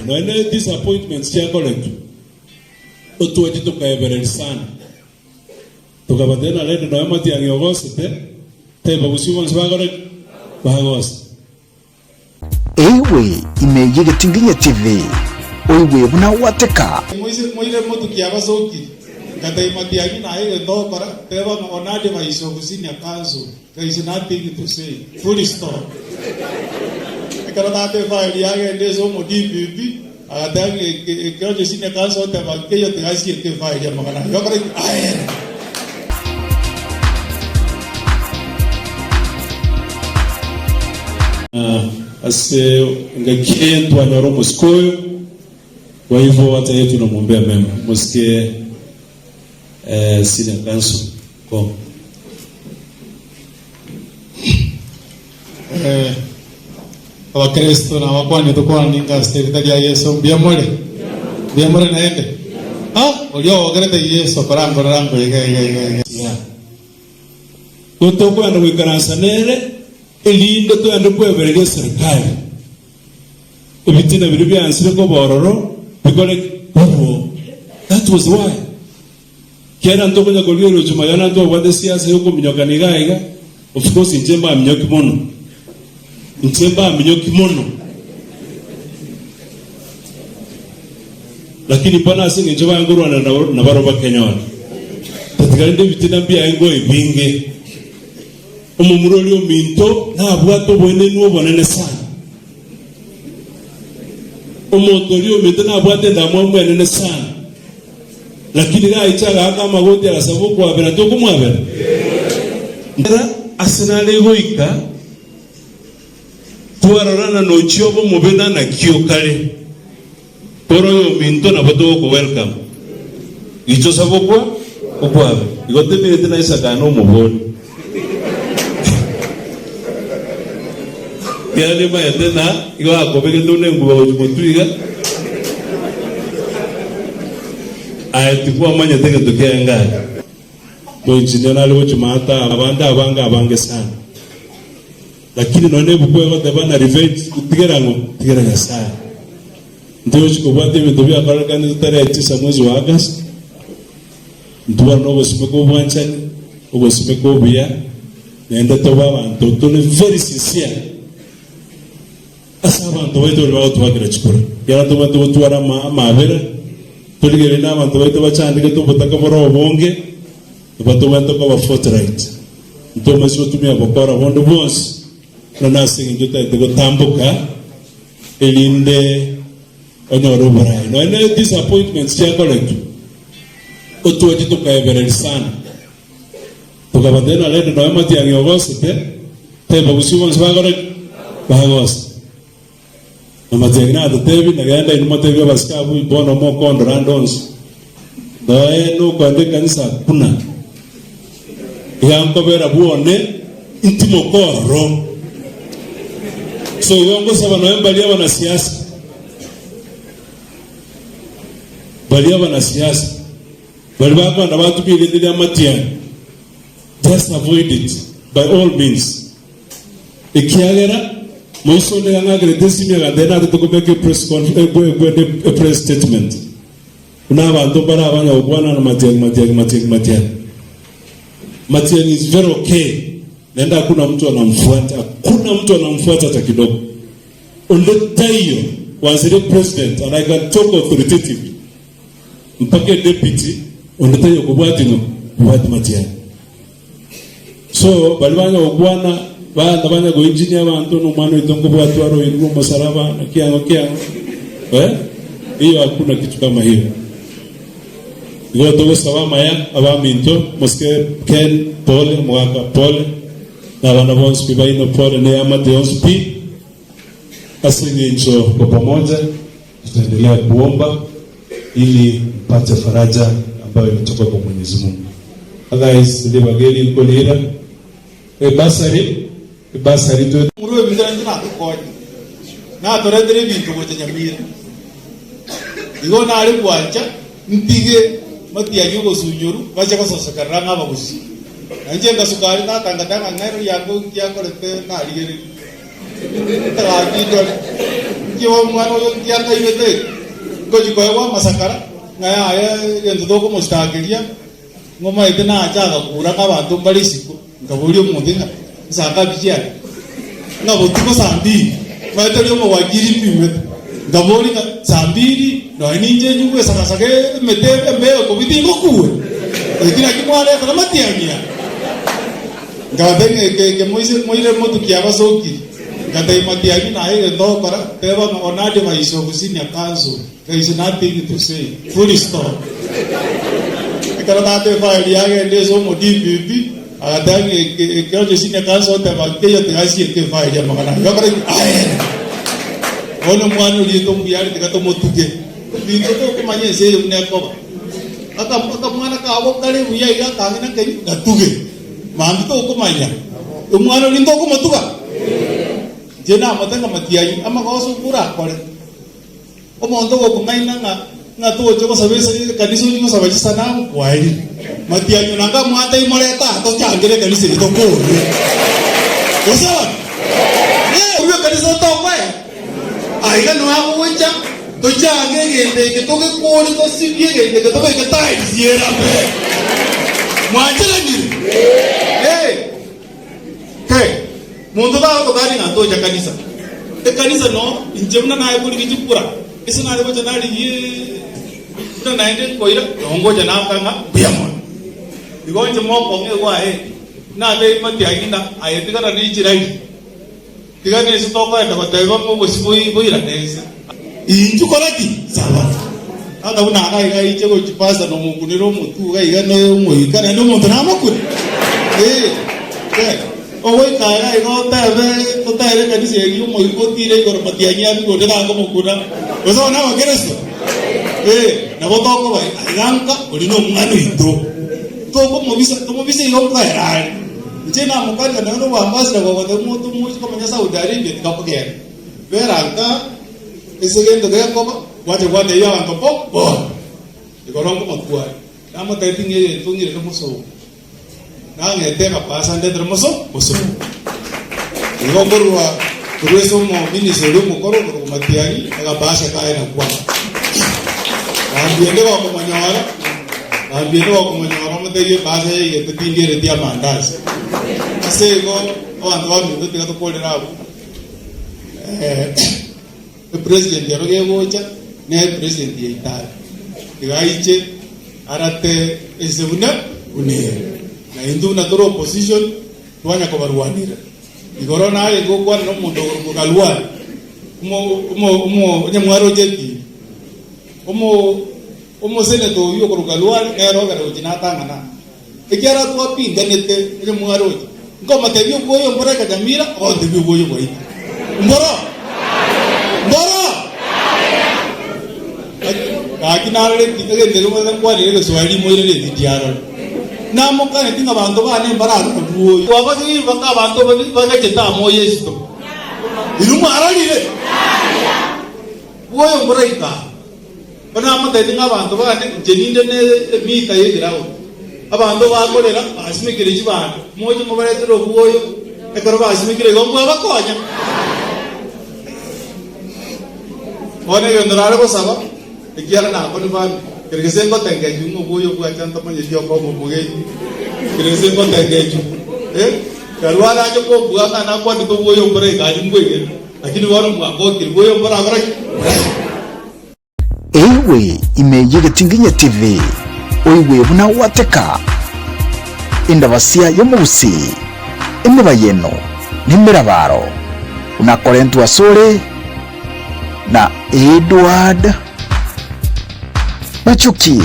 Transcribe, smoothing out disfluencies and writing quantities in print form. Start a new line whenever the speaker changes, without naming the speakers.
Nonya ne disappointments chiakoretwe, otwache tokaebereria sana. Tokabatebia na rende nonya matiang'i ogosete, taiba gusii bonsi bagore ki? Bagose.
Eigwe ime y'egetinginye TV, oigwe buna gwateka.
Moire motuki abasokire, ngatebia Matiang'i naye egento ogokora, teba ng'a on advice of senior counsel there is nothing to say, full stop. Ekero tata efaili yagenda ase omo DPP, agateba ng'a eke eke onye senior counsel oteba nkeiyo tiga asieke efaili amang'ana ayio akore ki? Aere.
Ase engaki eye ntwanyora omosike oyo, kwa hivyo hata yeye tunamwombea mema omosike eh, senior counsel ko
Eh, Abakristo nabakwanie tokwane inga ase erita ria Yeso mbuya more? Mbuya more naende? Ah, oria ogokerete Yeso korangorera ngo iga iga iga iga.
Yeah. Igo tokoenda goikaransa nere, erinde toende kwebereria eserikali. Ebitina biria biansire koba ororo bikore ki? Biruo. That was why. Kera ntokonya korigia eroche magana ntobwate siasa yokominyokana iga iga, of course inche mbaminyoki mono. Inche mbaminyoki mono. Lakini bono ase engencho baye nkorwana nabarobwo bakenyora. Tatiga rende ebitina mbiaye ngoe ebinge. Omomura oria ominto nabwate oboenenu obonene sana. Omonto oria ominto nabwate endamwamu enene sana. Lakini gaicha agaaka amagoti agasaba okwabera, tokomwabera? Nkera ase nare goika, twarorana nochia obe omobe na nakio kare. Kore oyominto nabo togoko welcome. Gicha osabe okwa okwabera. Igo temineti na Isaka nomobori. Ekiagera nimanyete ng'a igo akobegete buna enguba gochia motwe iga, aye tikwamanyete egento kiaye ngaki. Moengineer nare gochia maate abande abange abange sana. Lakini nonya nebuku egoteba ng'a revenge tigera ng'o? Tigera Nyasaye. Ntogochi kobwata ebinto biakorekanete tarehe tisa mwezi wa August, ntubare nogosimeka obwanchani, ogosimeka obuya, naende tobe abanto tore very sincere ase abanto baito baria bagotwakera chikura. Ekiagera ntobwate gotwara ama amabera, torigererie na abanto baito bachandegete obotaka bore obonge, nigo tobwenerete koba forthright. Ntomaisi gotumia bokora bonde bwonsi, buna nase eng'encho otagete gotamboka erinde onyore oboraai. Nonya ne disappointments chiakoretwe, otwache tokaebereria sana, tokabatebia ng'a rende nonya matiang'i ogosete, teba gusii bonsi bagore ki? Bagose. Na matiang'i natotebi, na genda inwe motebie abasike abwo, bono mokondora ande onsi, noe nokoenda ekanisa hakuna, iga nkobera bwone intimoke ororo. So igo ngosaba noe mbaria abanasiasa, baria abanasiasa, baria bakoenda batumia erieta ria matiang'i, just avoid it by all means. Ekiagera moiso onde gang'akerete esimi agantebia natete komeka epress conf epress statement buna abanto mbare abanya gokwana na Matiang'i Matiang'i Matiang'i Matiang'i Matiang'i is very okay naende hakuna mtu anamfuata hakuna mtu anamfuata hata kidogo onde taiyo kwanziria president and I can talk authoritatively mpaka deputy onde taiyo kobwati ng'o kobwati Matiang'i So baria banya gokwana, banda banya goengineer abanto, na omwana oito nkobwatwa are oirwe omosaraba, na kiang'o kiang'o. Eh? Hiyo hakuna kitu kama hiyo. Igo togosaba amaya abaminto, mosike Ken pole, omogaka pole, na abana bonsi pi baino pole, na eamate yonsi pi, ase eng'encho kwa pamoja tutaendelea kuomba ili mpate faraja ambayo inatoka kwa Mwenyezi Mungu. Otherwise ribaga eri nkorira ebasari ebasari twe.
Omorwoti ominto naintwe natokonye, natoretere ebinto gocha Nyamira. Igo nare gwancha ntige matiang'i ogosunyoru bache gososekerera ng'a abagusii. Na inche ngasuka aria tata ngateba ng'a ng'aino riango nki akorete narigereria. Gaki ndore, Nki omwana oyo nki akaibete eke? Ngochia koegwa amasakara, ng'a yaya egento tokomositakeria, ng'omaete nache agakura ng'a abanto mbare isiko. Nkaboria omonto ng'a nsaa ngapi chiare? Ng'a botuko saa mbiri. Maete oria omowakiri mpimete. Nkaboria ng'a saa mbiri nonya ninche nyigwe esagasaga emete embe ekobia tingokue? Eki nakio mwareta namatiang'i aya. Nkabatebia ng'a eke eke moise moire motuki abasokiri. Ngatebia matiang'i naye egento ogokora, teba ng'a on advice of senior counsel. There is nothing to say. Full stop. Ekero tata efaili yagenda ase omo DPP, agateba ng'a eke eke onye senior counsel oteba nkeiyo tiga asieke efaili amang'ana ayio. Akore ki? Aere. Bono omwana oriete omuya are tiga tomotuge. Ebinto tokomanya ense eye buna ekoba. Aka akamwana kago kare buya iga akang'ina nkeri gatuge. Mambia tokomanya. Omwana oria ntokomotuga? Inche namotebia ng'a matiang'i amagoso okorakore. Omonto ogokong'aina ng'a ng'a toche gosaba ase ekanisa ochie gosaba chisanamu, kwaerire. Matiang'i nanga mwatebia morete aa tochangere ekanisa eye tokorwe. Gose bono? Eh, korwa ekanisa tokoe. Aiga nigo agocha tochange egento eke togekore tosibie egento eke tobeke tiles erabe. Mwancheranire? Eh. Hey, monto tagotokania ng'a ntocha kanisa. Ekanisa no inche buna naye korigia chikura, ase nare gocha narigie buna naende nkoira, no ngocha naka ng'a mbuya mono. Igo inche mokong'a egwaye, natebi matiang'i ng'a aye tigana ne chirairi. Tiga nese tokoenda goteba ng'a obosio boi boirane ense. Inchuo kora ki? Saba. Tata buna iga iga aiche gochia pastor nomokunere omotwe iga iga ne omoika naende omonto namokune. Ee, eh, ogoika iga iga otebe totere ekanisa eria omoika otire igoro matiang'i abigwe onde takomokuna. Gose abwo nabakeresto? Ee, nabo tokoba iga nka oria nomwana oito. Tokomobisa tomobise iga nkoera are. Inche namokarire nonya nobwambasire gogotebia omonto omochie komenya Saudi Arabia tikakogenda. Bera nka ase egento gekoba, gwacha gwatebia abanto bo bono. Igoro nkomotware. Namotebitie ng'a egento ng'irere mosongo. Nang'ete egapasa ndetere moso mosongo. Igo nkorwa korwa ase omominista oria omokoro okorokwa Matiang'i, egapasa kaye nakwo amo. Mambia ende gokomonyora. Mambia nigo okomonyora omotebie ebahasha yaigete tindiereti amandasi. Ase igo abanto baminto tiga tokorere abwo. Epresident ero gegocha ne epresident ya Italy. Tiga aiche arate ense buna buna ere. Na intwe buna tore opposition twanya kobarwanera. Igoro narenge gokwana na omonto okorokwa Galwani omo omo omo onye mwaroche etibi. Omo Omoseneta oyio okorokwa Luari nere ogera gochia natang'ana aa, ekiagera twapinganete onye mwaroche. Nkomotebia obwoyo mboro ekanyamira, ogontebia obwoyo bwaito. Mboro? Mboro? Gaki narore egento ekio omanyete nkwanire egeswahili moirere evideo arore. Namokaneti ng'a abanto bane mbararore bwoyo. Twabasirire mpaka abanto bagachete amo Yeso. Inwe mwarorire? Bwoyo mboraika aa. Bono namotebirie ng'a abanto bane, inche ninde nemita y'eground. Abanto bakorera basimekire chibando, moche mobaretere obwoyo, ekero basimekire igo mbwabakonya. Bono egento nare gosaba, ekiagera nakoni family, kere gese ngotengenchwa ng'a obwoyo bwacha ntamanyeti okoba omogeni, kere gese ngotengenchwa eh, karwa arache kombua ng'a nakwanete obwoyo mbore iga aria mbwegene, lakini bono mwangokire, bwoyo mborakore ki? Mboraika.
Eigwe ime y'egetinginye TV, oigwe buna gwateka endabasia y'omogusii, emebayeno, na emerabaro, buna korentwa asore na Edward Machuki.